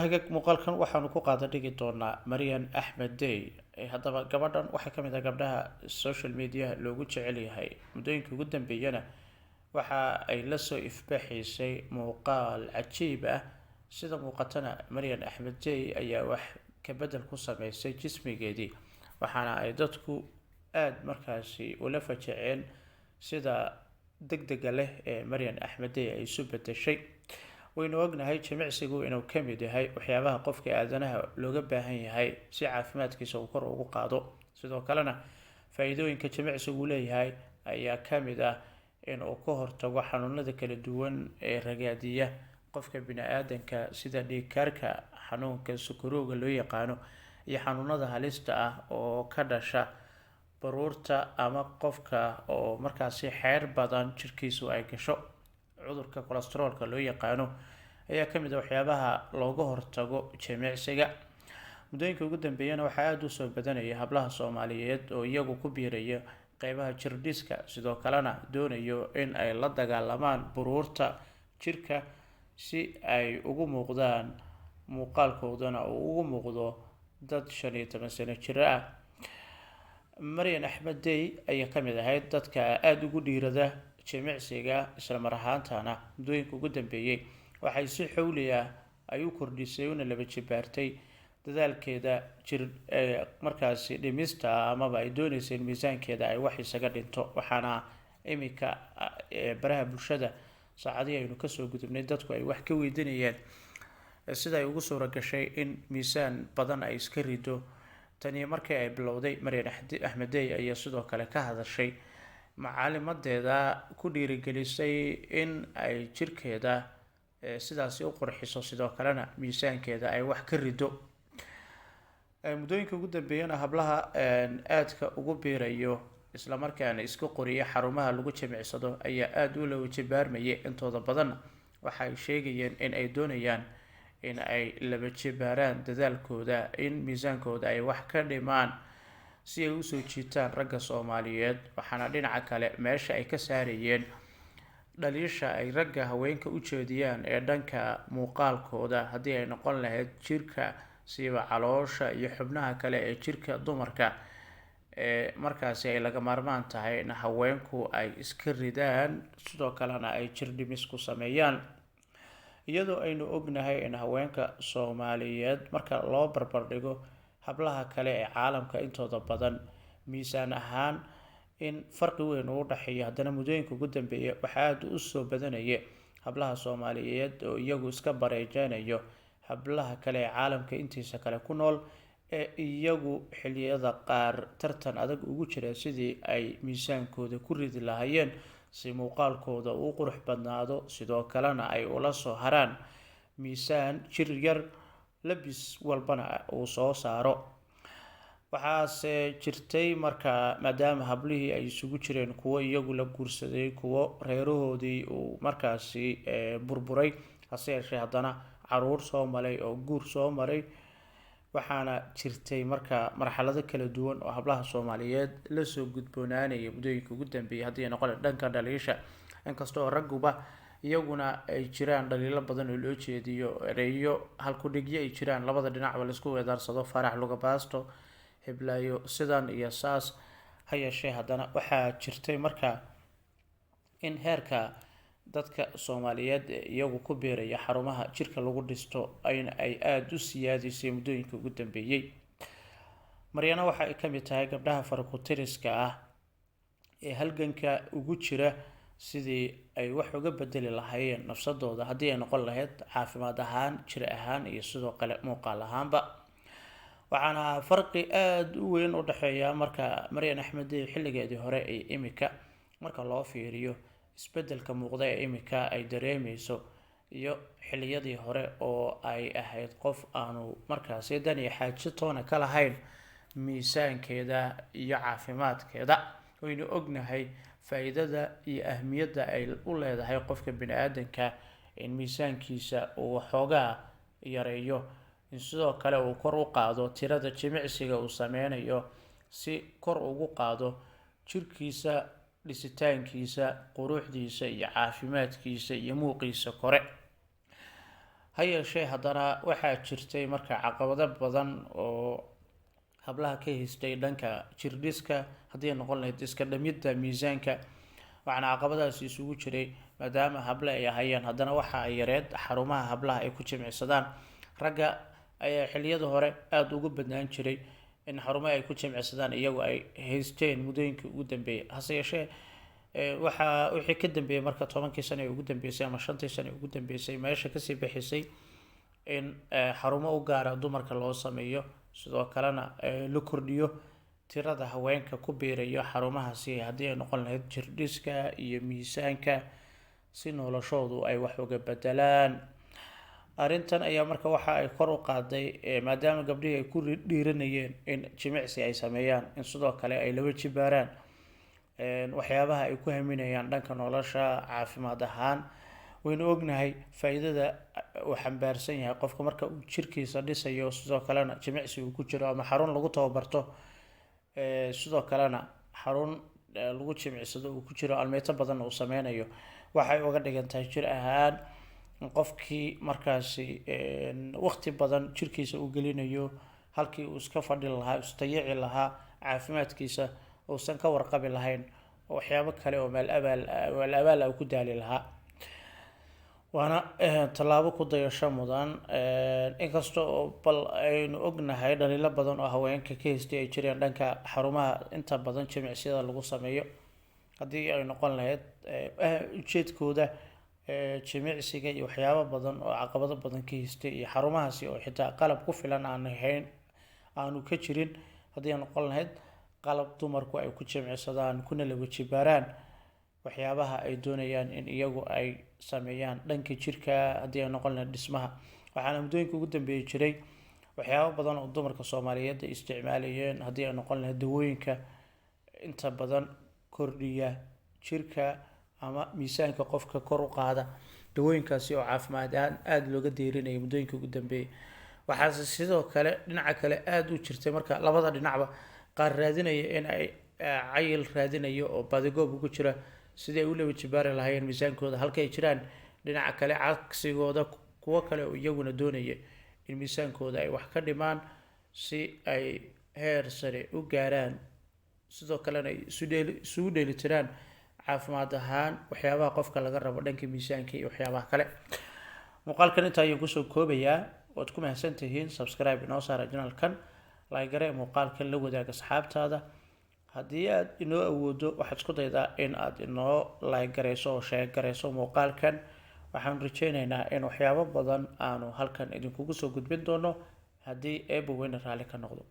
Hagaag, muuqaalkan waxaanu ku qaada dhigi doonaa Maryan Axmed Dey. Haddaba gabadhan waxay kamid ah gabdhaha social mediaha loogu jecel yahay. Muddooyinka ugu dambeeyana waxa ay lasoo ifbaxaysay muuqaal cajiib ah. Sida muuqatana, Maryan Axmed Dey ayaa wax kabedel ku sameysay jismigeedii, waxaana ay dadku aada markaasi ula fajaceen sida degdega leh ee Maryan Axmed Dey ay isu bedeshay. Waynu ognahay jimicsigu inuu kamid yahay waxyaabaha qofka aadanaha looga baahan yahay si caafimaadkiisa uu kor ugu qaado. Sidoo kalena faa-iidooyinka jimicsigu leeyahay ayaa kamid ah in uu ka hortago xanuunada kala duwan ee ragaadiya qofka bini-aadanka, sida dhiigkarka, xanuunka sokorowga loo yaqaano iyo xanuunada halista ah oo ka dhasha baruurta ama qofka oo markaasi xeer badan jirkiisu ay gasho. Cudurka cholestroolka loo yaqaano ayaa kamid ah waxyaabaha looga hortago jimicsiga. Muddooyinka ugu dambeeyana waxaa aada usoo badanaya hablaha Soomaaliyeed oo iyagu ku biiraya qeybaha jirdhiska, sidoo kalena doonayo in ay la dagaalamaan buruurta jirka si ay ugu muuqdaan muuqaalkoodana uu ugu muuqdo dad 15 sano jiro ah. Maryan Axmed Dey ayaa kamid ahayd dadka aada ugu dhiirada jimicsiga, isla mar ahaantana muddooyinka ugu dambeeyay waxay si xowli ah ay u kordhisay una laba jibaartay dadaalkeeda jir markaasi dhimista amaba ay dooneysay in miisaankeeda ay wax isaga dhinto. Waxaana iminka baraha bulshada saacadihii aynu kasoo gudubnay dadku ay wax ka weydiinayeen sida ay ugu suura gashay in miisaan badan ay iska rido. Tani markii ay bilowday, Maryan Axmed Dey ayaa sidoo kale ka hadashay macalimadeeda ku dhiirigelisay in ay jirkeeda sidaasi u qurxiso, sidoo kalena miisaankeeda ay wax ka rido. Muddooyinka ugu dambeeyana hablaha aadka ugu biirayo islamarkaana iska qoriya xarumaha lagu jimicsado ayaa aada u laba jibaarmayay. Intooda badanna waxay sheegayeen in ay doonayaan in ay laba jibaaraan dadaalkooda in miisaankooda ay wax ka dhimaan si ay usoo jiitaan ragga Soomaaliyeed. Waxaana dhinaca kale meesha ay ka saarayeen dhaliisha ay ragga haweenka u jeediyaan ee dhanka muuqaalkooda, haddii ay noqon lahayd jirka, siiba caloosha iyo xubnaha kale ee jirka dumarka, ee markaasi ay laga maarmaan tahay in haweenku ay iska ridaan, sidoo kalena ay jir dhimis ku sameeyaan. Iyadoo aynu ognahay in haweenka Soomaaliyeed marka loo barbardhigo hablaha kale ee caalamka intooda badan miisaan ahaan in farqi weyn uu udhexeeyo, haddana muddooyinka ugu dambeeya waxaa aada usoo badanaya hablaha Soomaaliyeed oo iyagu iska bareejeynayo hablaha kale ee caalamka intiisa kale ku nool, ee iyagu xiliyada qaar tartan adag ugu jira sidii ay miisaankooda ku ridi lahaayeen si muuqaalkooda uu qurux badnaado, sidoo kalena ay ula soo haraan miisaan jir yar, labis walbana uu soo saaro. Waxaase jirtay markaa, maadaama hablihii ay isugu jireen kuwo iyagu la guursaday, kuwo reerahoodii uu markaasi burburay, hase yeeshee haddana caruur soo maray oo guur soo maray, waxaana jirtay markaa marxalado kala duwan oo hablaha Soomaaliyeed lasoo gudboonaanaya muddooyinka ugu dambeeyay, haddii ay noqon dhanka dhaliisha, inkasta oo ragguba iyaguna ay jiraan dhaliilo badan oo loo jeediyo, ereyo halkudhigyo ay jiraan, labada dhinacba laisku weedaarsado, Farax Lugabaasto, heblaayo sidan iyo saas. Ha yeeshee haddana waxaa jirtay markaa in heerka dadka Soomaaliyeed ee iyagu ku biiraya xarumaha jirka lagu dhisto in ay aada u siyaadisay muddooyinka ugu dambeeyay. Maryana waxa ay kamid tahay gabdhaha farakutiriska ah ee halganka ugu jira sidii ay wax uga bedeli lahaayeen nafsadooda, haddii ay noqon lahayd caafimaad ahaan, jir ahaan iyo sidoo kale muuqaal ahaanba. Waxaana farqi aada u weyn u dhexeeya marka Maryan Axmed Dey xilligeedii hore iyo imika marka loo fiiriyo isbedelka muuqda ee imika ay dareemeyso iyo xilliyadii hore oo ay ahayd qof aanu markaasi dan iyo xaajo toona ka lahayn miisaankeeda iyo caafimaadkeeda. Waynu ognahay faa-iidada iyo ahmiyadda ay u leedahay qofka bini-aadanka in miisaankiisa uu waxoogaa yareeyo, in sidoo kale uu kor u qaado tirada jimicsiga uu sameynayo si kor ugu qaado jirkiisa, dhisitaankiisa, quruxdiisa iyo caafimaadkiisa iyo muuqiisa kore. Ha yeeshee haddana waxaa jirtay marka caqabado badan oo hablaha ka haystay dhanka jirdhiska, haddii ay noqon lahayd iska dhamidda miisaanka. Waxaana caqabadaasi isugu jiray, maadaama hable ay ahayeen, haddana waxa ay yareed xarumaha hablaha ay ku jimicsadaan. Ragga ayaa xilliyada hore aada ugu badnaan jiray in xarumaha ay ku jimicsadaan iyagu ay haysteen muddooyinkii ugu dambeeyay. Hase yeeshee waxaa wixii ka dambeeyay marka 10kii sano ee ugu dambeysay ama 5tii sano ee ugu dambeysay meesha kasii bixisay in xarumo u gaara dumarka loo sameeyo, sidoo kalena la kordhiyo tirada haweenka ku biirayo xarumahaasi, haddii ay noqon lahayd jirdhiska iyo miisaanka, si noloshoodu ay wax uga bedelaan. Arrintan ayaa marka waxa ay kor u qaaday, maadaama gabdhihii ay ku dhiiranayeen in jimicsi ay sameeyaan, in sidoo kale ay laba jibaaraan waxyaabaha ay ku haminayaan dhanka nolosha caafimaad ahaan. Waynu ognahay faa-iidada uu xambaarsan yahay qofka marka uu jirkiisa dhisayo, sidoo kalena jimicsi uu ku jiro ama xarun lagu tababarto, sidoo kalena xarun lagu jimicsado uu ku jiro, almeeto badan uu sameynayo. Waxay uga dhigan tahay jir ahaan qofkii markaasi waqti badan jirkiisa uu gelinayo, halkii uu iska fadhi lahaa, istayici lahaa, caafimaadkiisa uusan ka warqabi lahayn, waxyaabo kale oo maal abaal maal abaal ah ku daali lahaa. Waana tallaabo ku dayasho mudan, inkasta oo bal aynu ognahay dhaliilo badan oo haweenka ka haystay ay jireen dhanka xarumaha inta badan jimicsiyada lagu sameeyo, haddii ay noqon lahayd ujeedkooda jimicsiga iyo waxyaabo badan oo caqabado badan ka haystay, iyo xarumahaasi oo xitaa qalab ku filan aan hayn aanu ka jirin, haddii ay noqon lahayd qalab dumarku ay ku jimicsadaan kuna laba jibaaraan waxyaabaha ay doonayaan in iyagu ay sameeyaan dhanka jirka, haddii ay noqon lahayd dhismaha. Waxaana muddooyinka ugu dambeeyay jiray waxyaabo badan oo dumarka Soomaaliyeed ay isticmaalayeen, haddii ay noqon lahayd dawooyinka inta badan kordhiya jirka ama miisaanka qofka kor u qaada, dawooyinkaasi oo caafimaad ahaan aada looga deyrinayay muddooyinka ugu dambeeyay. Waxaase sidoo kale dhinaca kale aada u jirtay marka labada dhinacba qaar raadinaya in ay cayil raadinayo oo badigoob ugu jira sidii ay u laba jibaari lahaayeen miisaankooda, halka ay jiraan dhinaca kale cagsigooda kuwo kale oo iyaguna doonaya in miisaankooda ay wax ka dhimaan si ay heer sare u gaaraan, sidoo kalena ay isugu dheelitiraan caafimaad ahaan waxyaabaha qofka laga rabo dhanka miisaanka iyo waxyaabaha kale. Muuqaalkan intaa ayaan kusoo koobayaa. Waad ku mahadsantihiin. Subscribe inoo saara channelkan, like garee muuqaalkan, la wadaag asxaabtaada. Haddii aad inoo awoodo, waxaad isku daydaa in aad inoo like gareyso oo share gareyso muuqaalkan. Waxaan rajeyneynaa in waxyaabo badan aanu halkan idinkugu soo gudbin doono haddii Eebba weyne raalli ka noqdo.